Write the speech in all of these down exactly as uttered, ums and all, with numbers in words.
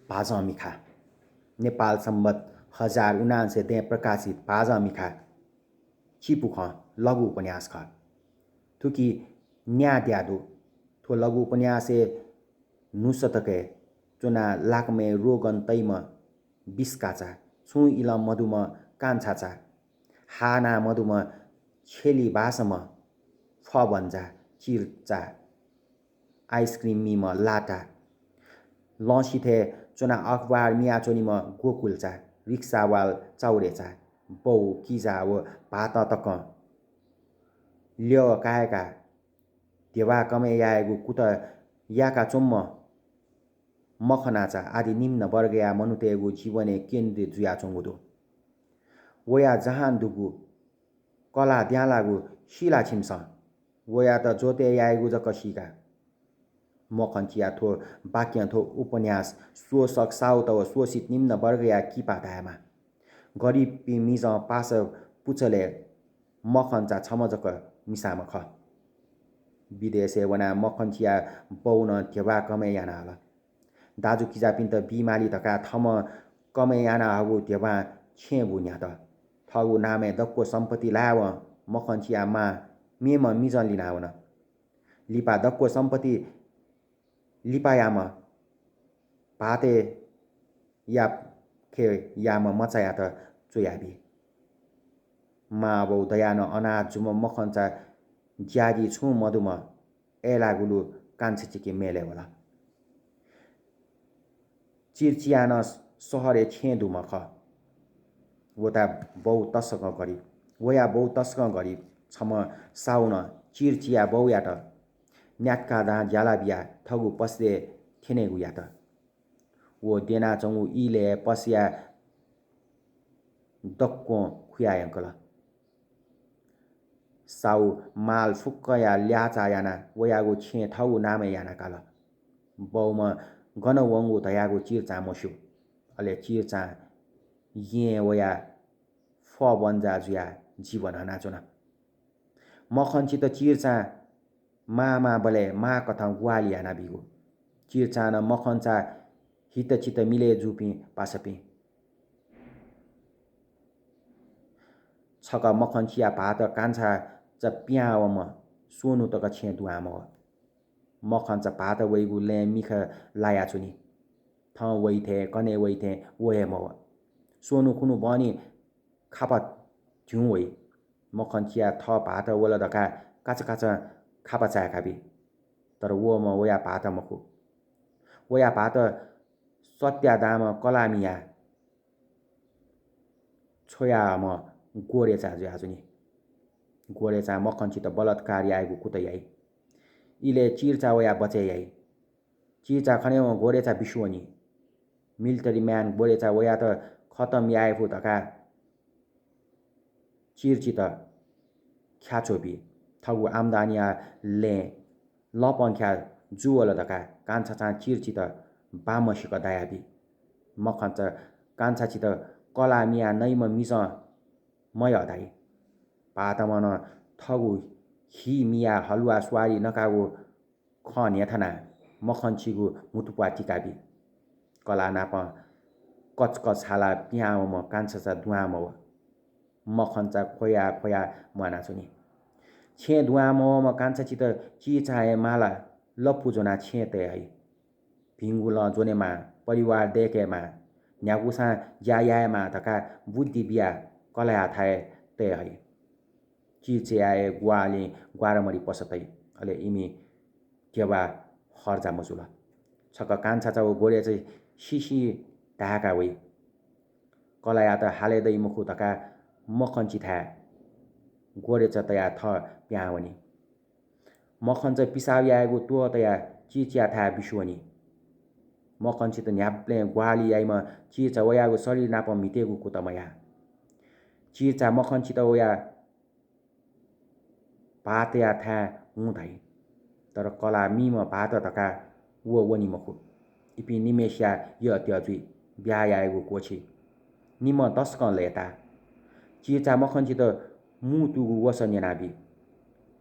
भाजं मिखा। नेपाल सम्बत हजार उनान्सय दँय् प्रकाशित भाजं मिखा चिपु खँ लघु उपन्यास खः। थुकी न्याद्या दु। थ्व लघु उपन्यासय् न्हू शतकय् च्वना लाकमय् रोगन तइम्ह बिस्काचा, छुं इलं मदुम्ह कान्छाचा, हाना मदुम्ह छेली बासम्ह फबन्जा, चिर्चा, आइसक्रिम मीम्ह लाटा, लँसिथय् च्वना अखबार मियाच्वनीम्ह गोकुलचा, रिक्सावाल चाउरेचा, बौ, किजा व भाःत तकं ल्यः काय्‌का ध्यबा कमय् यायेगु कुतः याकाच्वंम्ह मखनाचा आदि निम्न वर्गया मनूतय्‌गु जीवनय् केन्द्रित जुयाच्वंगु दु। वया जहान दुगु कला द्यांलाःगु सी ला छिमिसं? वयात ज्वतय् यायेगु जक सीका। मखंचिया थ्व वाक्यं थ्व उपन्यास शोषक साहुत व शोषित निम्न वर्गया किपा धायेमाः। गरिबपिं मिजं पासा पुचलय् मखंचा छम्ह जक मिसाम्ह खः। विदेशय् वनाः मखंचिया बौनं ध्यबा कमय् याना हल। दाजुकिजापिन्त बीमाली धकाः थःम्हं कमय् याना हःगु ध्यबां छेँबुँ न्ह्यात। थःगु नामय् दक्व सम्पत्ति लायेवं मखंचिया मां मेम्ह मिजं लिना वन। लिपा दक्व सम्पत्ति लिपायाम्ह भाःतया खे याःम्ह मचायात च्वयाबी। मांबौ दयाः नं अनाथ जूम्ह मखंचा ज्याझी छुं मदुम्ह अय्‌लाःगुलु कान्छाचिके मेलय् वल। चिर्चिया नं शहरय् छेँ दुम्ह खः। वया बौ तसकं गरिब। वया बौ तसकं गरिब। छम्ह साहुनं चिर्चिया बौयात न्याक्का दां ज्याला बियाः थःगु पसलय् थ्यनेगु यात। व द्यनाच्वंगु इलय् पसया दक्वं खुया यंकल। साहु माल फुक्कया ल्याःचाः यानाः वयागु छेँ थःगु नामय् याना काल। बौम्ह गन वंगु धयागु चिर्चां मस्यू। अले चिर्चां येँय् वयाः फबन्जा जुयाः जीवन हनाच्वन। मखंचित चिर्चां मांमाःबलय् मांकथं ग्वाहालि यानाबीगु। चिर्चां नं मखंचा हितचित मिलय् जूपिं पासापिं। छकः मखंचिया भाःत कान्छाचा पिहां वंम्ह स्वन्हु तक छेँ दुहां मवः। मखंचा भाःत वइगु लँय् मिखा लायाच्वनी। थः वइ थें, कन्हय् वइ थें व हे मवः। स्वन्हु खुन्हु बहनी खापा झिउँ वइ। मखंचिया थः भाःत वल धकाः काचाकाचं खापा चाय्‌काबी। तर वःम्ह वया भाःत मखु। वया भाःत सत्या दांम्ह कलाः मियाः छ्वयाम्ह गोरेचा जुयाच्वनी। गोरेचां मखंचित बलात्कार यायेगु कुतः याइ। इलय् चिर्चा वयाः बचय् याइ। चिर्चा खनेवं गोरेचा बिस्युं वनी। Military man गोरेचा वयात खतम याये फु धकाः चिर्चित ख्याच्वबी। थःगु आम्दानीया लँय् लँपंख्या जूवल धकाः कान्छाचां चिर्चित बांमसिक दायाबी। मखंचा कान्छाचित कलाः मियाः नइम्ह मिजं मयः धाइ। भाःतम्हं थःगु हि मियाः हलुवा स्वारी नकाःगु खँ न्ह्यथनाः मखंचिगु म्हुतुप्वाः तिकाबी। कलाः नाप कचकच हालाः पिहां वंम्ह कान्छाचा दुहां मवः। मखंचा ख्वया ख्वया म्वानाच्वनी। छेँ दुहां मवःम्ह कान्छाचित चिर्चां हे माला लपु ज्वनाः छेँ तये हइ। भिंगु लँ ज्वनेमाः, परिवार दय्‌केमाः, न्ह्यागुसां ज्या यायेमाः धकाः बुद्धि बियाः कलाःयाथाय् तये हइ। चिर्चाया हे ग्वाहालिं ग्वारामरि पसा तइ। अले इमि ध्यबा हर्जा मजुल। छकः कान्छाचा व गोरेचा सिसि धाय्‌का वइ। कलाःयात हाले दइ मखु धकाः मखंचिथाय् गोरेचा तयाः थः पिहां वनी। मखंचा पिसाब यायेगु त्वः तयाः चिर्चायाथाय् बिस्युं वनी। मखंचित न्ह्याबलें ग्वाहालि याइम्ह चिर्चा वयागु शरीर नाप म्हितेगु कुतः मयाः। चिर्चा मखंचित वया भाःतयाथाय् हुँ धाइ। तर कलाः मीम्ह भाःत धकाः व वनी मखु। इपिं निम्हय्‌सिया यःत्यः जुइ, ब्याहा यायेगु क्वःछी। निम्ह तसकं लय्‌ताः। चिर्चा मखंचित मू तुगु वसः न्यनाबी।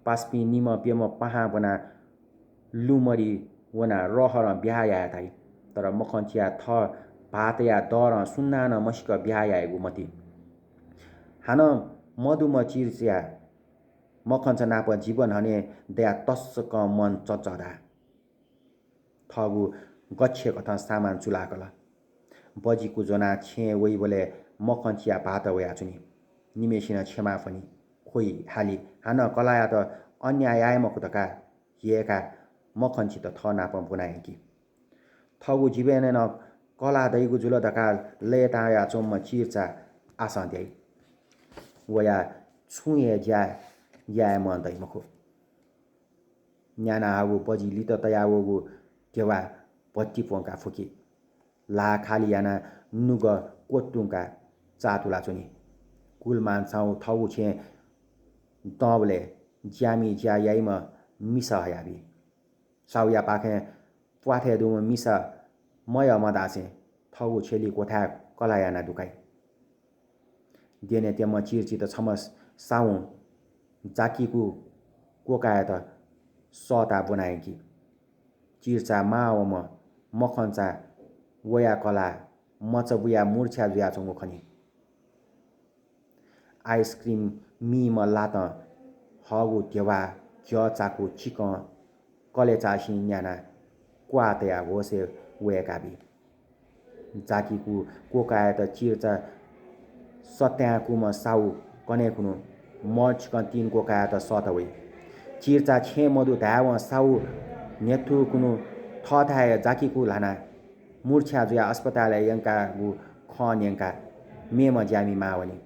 पासापिं निम्ह प्यम्ह पाहां ब्वनाः लुमरि वनाः रहरं ब्याहा याये धाइ। तर मखंचिया थः भाःतया दरं सुनानं मसिक ब्याहा यायेगु मति। हानं मदुम्ह चिर्चिया मखंचा नाप जीवन हने दयाः तसकं मन चंचःधाः। थःगु गच्छेकथं सामान चुलाकल। बजिकु ज्वनाः छेँय् वइबलय् मखंचिया भाःत वयाच्वनी। निम्हय्सिनं क्षमा फ्वनी, ख्वइ हाली, हानं कलाःयात अन्याय याये मखु धकाः ह्यय्काः मखंचित थःनापं ब्वना यंकी। थःगु जीवनय् नं कलाः दइगु जुल धकाः लय्तायाच्वंम्ह चिर्चा आशां द्याइ। वया छुं हे ज्या याये मन दइ मखु। न्यानाहःगु बजि लित तयावःगु ध्यबा भत्ति प्वंकाः फुकी। ल्हाः खालि यानाः नुगः क्वतुंकाः चाःतुलाच्वनी। कुलमान साहु थःगु छेँय् दंबलय् ज्यामि ज्या याइम्ह मिसा हयाबी। साहुयापाखें प्वाथय् दुम्ह मिसा मयःम्ह धासें थःगु छ्यली क्वथाय् कलाः यानाः दुकाइ। द्यने त्यंम्ह चिर्चित छम्ह साहुं जाकिकु क्वकायेत सःताः ब्वना यंकी। चिर्चा माः वंम्ह मखंचां वया कलाः मचा बुयाः मूर्छा जुयाच्वंगु खनी। आइसक्रिम मीम्ह लातं हःगु ध्यबा घ्यःचाकु चिकं कलेचाःसिं न्यानाः क्वाः तयाः होशय् वय्काबी। जाकिकु क्वकायेत चिर्चा सत्याकुम्ह साहु कन्हय्कुन्हु मःचिकं तिन क्वकायेत सःता वइ। चिर्चा छेँय् मदु धायेवं साहु न्ह्यथुकुन्हु थःथाय् जाकिकु ल्हानाः मूर्छा जुयाः अस्पतालय् यंकागु खँ न्यंकाः मेम्ह ज्यामि माः वनी।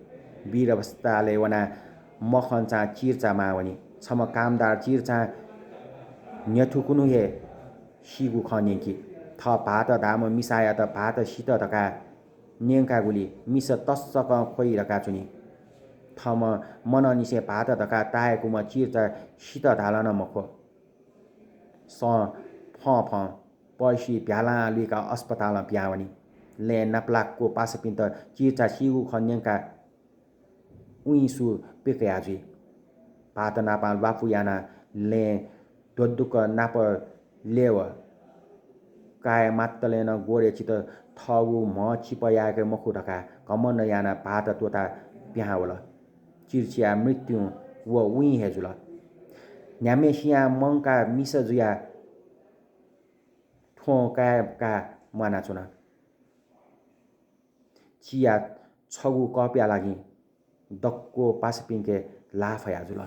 वीर अस्पतालय् वनाः मखंचां चिर्चा माः वनी। छम्ह कामदार चिर्चां न्ह्यथुकुन्हु हे सीगु खँ न्यंकी। थः भाःत धाःम्ह मिसायात भाःत सित धकाः न्यंकागुलिं मिसा तसकं ख्वइ धकाः च्वनी। थःम्ह मनंनिसें भाःत धकाः ताय्कूम्ह चिर्चा सित धाल नं मख्व। सं फंफं पैसि भ्यालां लुइकाः अस्पतालं पिहां वनी। लँय् नापलाक क्वपासापिन्त चिर्चा सीगु खँ न्यंकाः उइँसु पिकया जुइ। भाःत नाप ल्वापु यानाः लँय् द्वदुक नाप लय् वः। काय् मात्तलय् नं गोरय् चित थःगु म्ह चिपः याय्के मखु धकाः घमण्ड यानाः भाःत त्वःताः पिहां वल। चिर्चाया मृत्युं व उइँ हे जुल। न्ह्याम्हसियां मंकाः मिसा जुयाः थ्वँ काय्काः म्वानाच्वन। चिया छगू कपया लागि दक्व पासापिंके ल्हाः फया जुल।